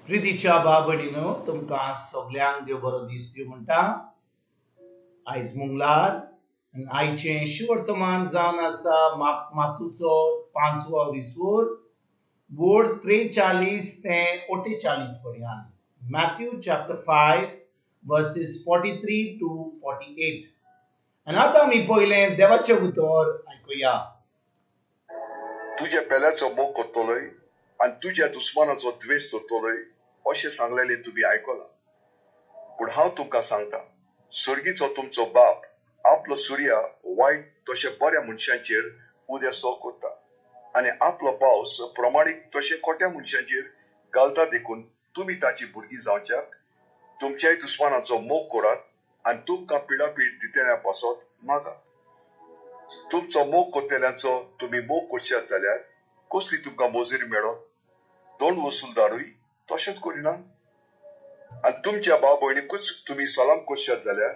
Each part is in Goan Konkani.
प्रितीच्या भाव भयणीनो, तुमकां सगल्यांक देव बरो दीस दिवं म्हणटा. आयज मंगळार आनी आयचें शुवर्तमान जावन आसा मातूचो पांचवो विस्वोर, वोड 43 ते 48 पर्यंत, Matthew chapter 5 verses 43 to 48. आनी आतां आमी पयलें देवाचें उतर आयकुया. तुज्या पेल्याचो मोग करतलोय आनी तुज्या दुस्मानाचो द्वेश धरतलोय अशें सांगलेलें तुमी आयकलां. पूण हांव तुमकां सांगता, सर्गीचो तुमचो बाप आपलो सुर्या वायट तशें बऱ्या मनशांचेर उदेसो करता आनी आपलो पावस प्रमाणीक तशें खोट्या मनशांचेर घालता. देखून तुमी ताची भुरगीं जावच्याक तुमच्याय दुस्मानाचो मोग करात आनी तुमकां पिडापीड दितल्या पासत मागात. तुमचो मोग करतल्यांचो तुमी मोग करशात जाल्यार कसली तुमकां मजुरी मेळत? दोन वसुलदारूय तशेंच करिना? आनी तुमच्या भाव भयणीकूच तुमी सलाम करशात जाल्यार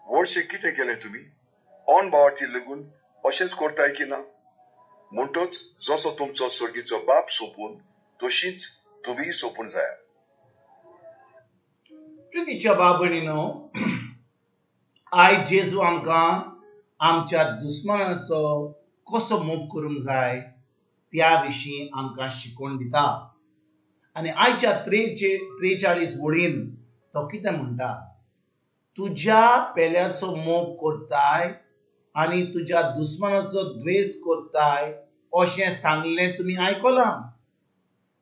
व्हडशें कितें केलें तुमी? अनभावार्थी लेगून अशेंच करताय की ना? म्हणटच जसो तुमचो सर्गीचो बाप सोंपून, तशीच तुमीय सोंपून जायात. प्रितीच्या भाव भयणीनो, आयज जेजू आमकां आमच्या दुस्मानाचो कसो मोग करूंक जाय त्या विशीं आमकां शिकोवन दिता. आनी आयच्या 43 वळीन तो कितें म्हणटा? तुज्या पेल्याचो मोग करताय आनी तुज्या दुस्मानाचो द्वेश करताय अशें सांगलें तुमी आयकलां.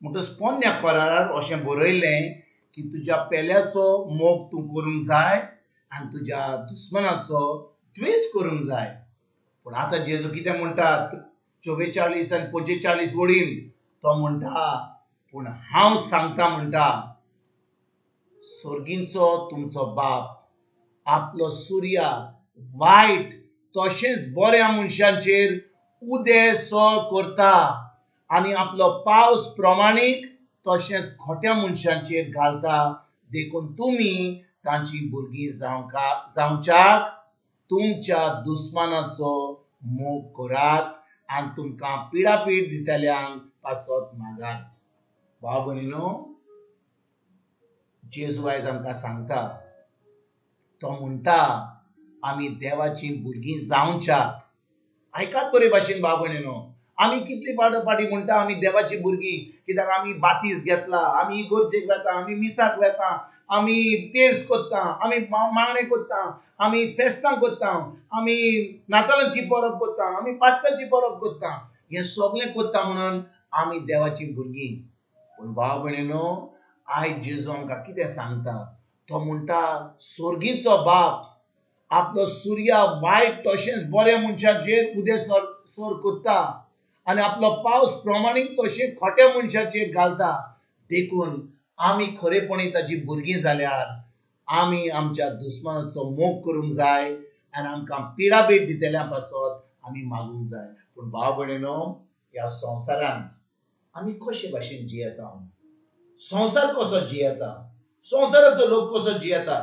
म्हणटच पोन्न्या करारार अशें बरयलें की तुज्या पेल्याचो मोग तूं करूंक जाय आनी तुज्या दुस्मानाचो द्वेश करूंक जाय. पूण आतां जेजू कितें म्हणटा? 44 आनी 45 वळीन तो म्हणटा, पूण हांव सांगता म्हणटा, सर्गींचो तुमचो बाप आपलो सुर्या वायट तशेंच बऱ्या मनशांचेर उदेसो करता आनी आपलो पावस प्रमाणीक तशेंच खोट्या मनशांचेर घालता. देखून तुमी तांची भुरगीं जावच्याक तुमच्या दुस्मानाचो मोग करात आनी तुमकां पिडापीड दितल्यांक पासत मागात. भाव भयणीनो, जेजू आयज आमकां सांगता, तो म्हणटा, आमी देवाची भुरगीं जावच्याक, आयकात बरे भाशेन भाव भयणीनो, आमी कितली फाटी म्हणटा आमी देवाची भुरगीं, कित्याक आमी बातीस घेतला, आमी इगर्जेक वेता, आमी मिसाक वेता, आमी तेर्स करता, आमी मागणें करता, आमी फेस्तां करता, आमी नातालांची परब करता, आमी पास्काची परब करता, हें सगळें करता म्हणून आमी देवाची भुरगीं. पूण भाव भयणीनो, आयज जेजू आमकां कितें सांगता? तो म्हणटा, सर्गीचो बाप आपलो सुर्या वायट तशेंच बऱ्या मनशाचेर उदे सर करता आनी आपलो पावस प्रमाणीक तशें खोट्या मनशाचेर घालता. देखून आमी खरेपणी ताची भुरगीं जाल्यार आमी आमच्या दुस्मानाचो मोग करूंक जाय आनी आमकां पिडापीड दितल्या पासत आमी मागूंक जाय. पूण भाव भयणीनो, ह्या संवसारांत आमी कशे भाशेन जियेता? संवसार कसो जियेता? संवसाराचो लोक कसो जियेता?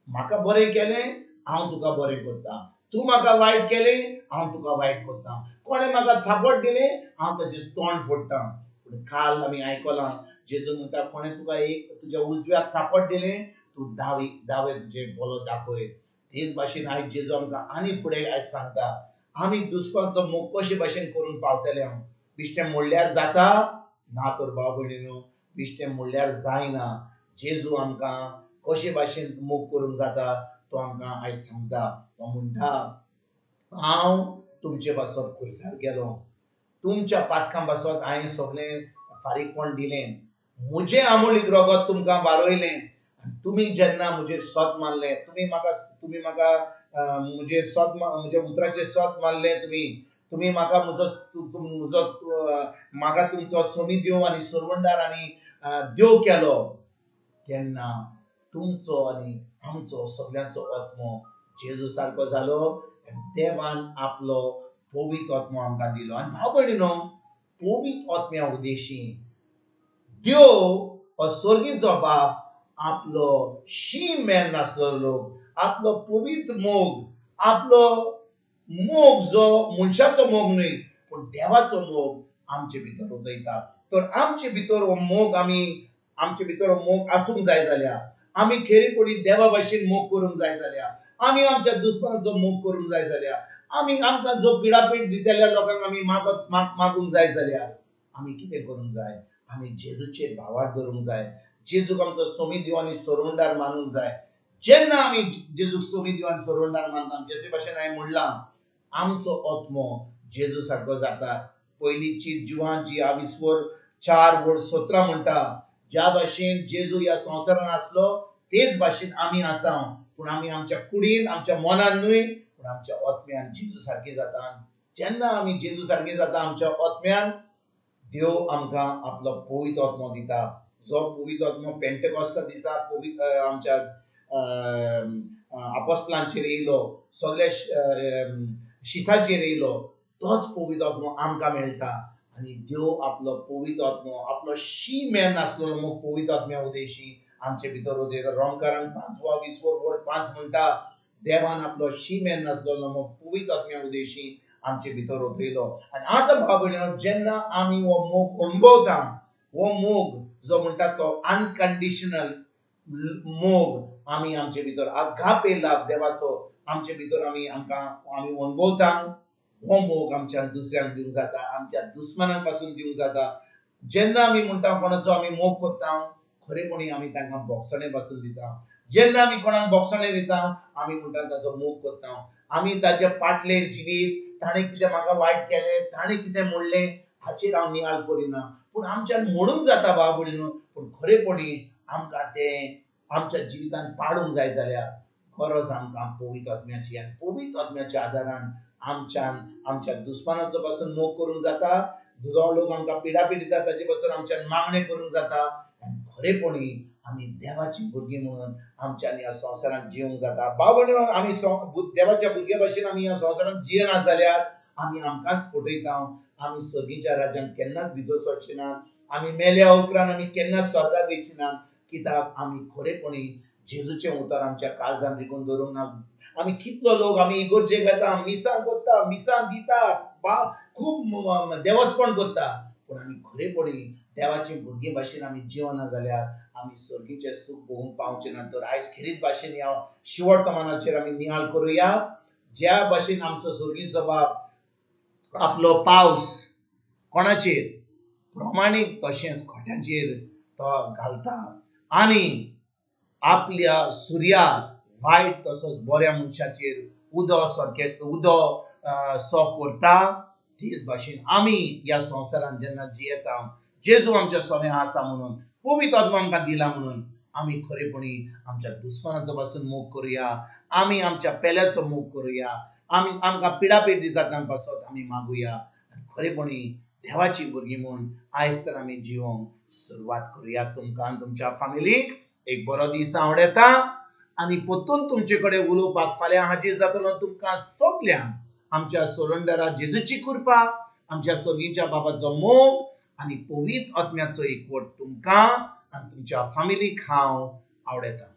म्हाका बरें केलें, हांव तुका बरें करता. तूं म्हाका वायट केलें, हांव तुका वायट करता. कोणें म्हाका थापट दिलें, हांव ताचें तोंड फोडटा. पूण काल आमी आयकलां, जेजू म्हणटा, कोणें तुका एक तुज्या उजव्याक थापट दिलें, तूं दावे तुजें बोलो दाखय. तेच भाशेन आयज जेजू आमकां आनी फुडें आयज सांगता, आमी दुस्मानाचो मोग कशे भाशेन करूंक पावतले? हांव बिश्टें म्हणल्यार जाता ना तर भाव भयणीनो, बिश्टें म्हणल्यार जायना. जेजू आमकां कशे भाशेन मोग करूंक जाता तो आमकां आयज सांगता. तो म्हणटा, हांव तुमचे पासत खुर्सार गेलो, तुमच्या पातकां पासत हांवें सगळें फारीकपण दिलें, म्हजें आमोलीक रगत तुमकां वारयलें. आनी तुमी जेन्ना म्हजेर सत मारलें, तुमी म्हाका म्हजेर सत, म्हज्या उतराचेर सत मारलें, तुमी तुमी म्हाका म्हजो म्हजो म्हाका तुमचो सोमी देव आनी सरवंडार आनी देव केलो, तेन्ना तुमचो आनी आमचो सगल्यांचो आत्मो जेजू सारको जालो आनी देवान आपलो पवित्र आत्मो आमकां दिलो. आनी भाव भयणीनो, पवित्र आत्म्या उद्देशी देव हो सर्गीचो बाप आपलो शीम मेर नासलो लोक आपलो पवित्र मोग, आपलो मोग जो मनशाचो मोग न्हय पूण देवाचो मोग आमचे भितर उदयता. तर आमचे भितर हो मोग आमी आमचे भितर मोग आसूंक जाय जाल्यार, आमी खेरीपणी देवा भाशेन मोग करूंक जाय जाल्यार, आमी आमच्या दुस्मानाचो मोग करूंक जाय जाल्यार, आमी आमकां जो पिडापीड दितल्या लोकांक आमी मागूंक जाय जाल्यार आमी कितें करूंक जाय? आमी जेजूचेर भावार धरूंक जाय. जेजूक आमचो सोमी देव आनी सोरोंडार मानूंक जाय. जेन्ना आमी जेजूक सोमी देव आनी सोरोंडार मानता, जेजू भाशेन हांवें म्हणलां, आमचो आत्मो जेजू सारको जाता. पयलींची जिवांची आविस्वर 4:17 म्हणटा, ज्या भाशेन जेजू ह्या संवसारान आसलो तेच भाशेन आमी आसा, पूण आमी आमच्या कुडीन, आमच्या मनान न्हय, पूण आमच्या आत्म्यान जेजू सारके जाता. जेन्ना आमी जेजू सारके जाता आमच्या आत्म्यान, देव आमकां आपलो पवित्र आत्मो दिता. जो पवित्र आत्मो पेंटेकॉस्ता दिसा पवित्र आमच्या आपोस्लांचेर येयलो, सगल्या शिसाचेर येयलो, तोच पवित्र आत्मो आमकां मेळटा. आनी देव आपलो पवित्र आत्मो, आपलो शी मेळ नासलेलो मोग पवित्र आत्म्या उदेशी आमचे भितर उदयता. रोमकारांक 5:20 म्हणटा, देवान आपलो शी मेळ नासलेलो मोग पवित्र आत्म्या उदेशी आमचे भितर उदयलो. आनी आतां भाव भयणीनो, जेन्ना आमी हो मोग अणभवता, हो मोग जो म्हणटा तो अनकंडिशनल मोग आमी आमचे भितर आगापे लाभ देवाचो आमचे भितर आमी आमकां आमी अणभवता. हो मोग आमच्या दुसऱ्यांक दिवंक जाता, आमच्या दुस्मानांक पासून दिवंक जाता. जेन्ना आमी म्हणटा कोणाचो आमी मोग करता, खरेपणी आमी तांकां बोगसणे पासून दिता. जेन्ना आमी कोणाक बोगसणे दिता, आमी म्हणटा ताचो मोग करता. आमी ताचे पाटले जिवीत, ताणें कितें म्हाका वायट केलें, ताणें कितें म्हणलें, हाचेर हांव नियाळ करिना. पूण आमच्यान म्हणूंक जाता भाव भयणीनो, पूण खरेपणी आमकां तें आमच्या जिवितान पाडूंक जाय जाल्यार गरज आमकां पवित्र आत्म्याची. आनी पवित्र आत्म्याच्या आदारान आमच्यान आमच्या दुस्मानाचो पासून मोग करूंक जाता. जो लोक आमकां पिडापीड दिता ताचे पासून आमच्यान मागणें करूंक जाता. आनी खरेपणी आमी देवाची भुरगीं म्हणून आमच्यान ह्या संवसारांत जिवंक जाता. भाव भयणीनो, आमी देवाच्या भुरग्या भाशेन आमी ह्या संवसारांत जियेना जाल्यार आमी आमकांच फटयता. आमी सर्गीच्या राज्यांत केन्नाच भितर सरचे ना. आमी मेल्या उपरांत आमी केन्नाच स्वर्गार वयचे ना. कित्याक आमी खरेपणी जेजूचें उतर आमच्या काळजान रिगून दवरूंक ना. आमी कितलो लोक आमी इगर्जेक वता, मिसां करता, मिसां दिता, खूब देवस्पण करता, पूण आमी खरेपणी देवाची भुरगीं भाशेन आमी जिवना जाल्यार आमी सर्गीचें सूख भोगूंक पावचे ना. तर आयज खेरीत भाशेन ह्या शिवर्तमानाचेर आमी नियाळ करुया. ज्या भाशेन आमचो सर्गीचो बाप आपलो पावस कोणाचेर प्रमाणीक तशेंच खोट्याचेर तो घालता आनी आपल्या सुर्या वायट तसोच बऱ्या मनशाचेर उदो सारकें उदो सो करता, तेच भाशेन आमी ह्या संवसारांत जेन्ना जियेता, जेजू आमच्या सोन्या आसा म्हणून, पवित्र आत्मा आमकां दिला म्हणून आमी खरेपणी आमच्या दुस्मानाचो पासून मोग करुया, आमी आमच्या पेल्याचो मोग करुया, आमी आमकां पिडापीड दितात तांकां पासत आमी मागुया. आनी खरेपणी देवाची भुरगीं म्हूण आयज तर आमी जिवंक सुरवात करुया. तुमकां आनी तुमच्या फामिलीक एक बरो दीस आवडटा आनी परतून तुमचे कडेन उलोवपाक फाल्यां हाजीर जातलो. तुमकां सगल्यांक आमच्या सोरंडरा जेजूची कृपा, आमच्या सर्गीच्या बाबाचो मोग आनी पवित्र आत्म्याचो एकवट तुमकां आनी तुमच्या फामिलीक हांव आवडटा.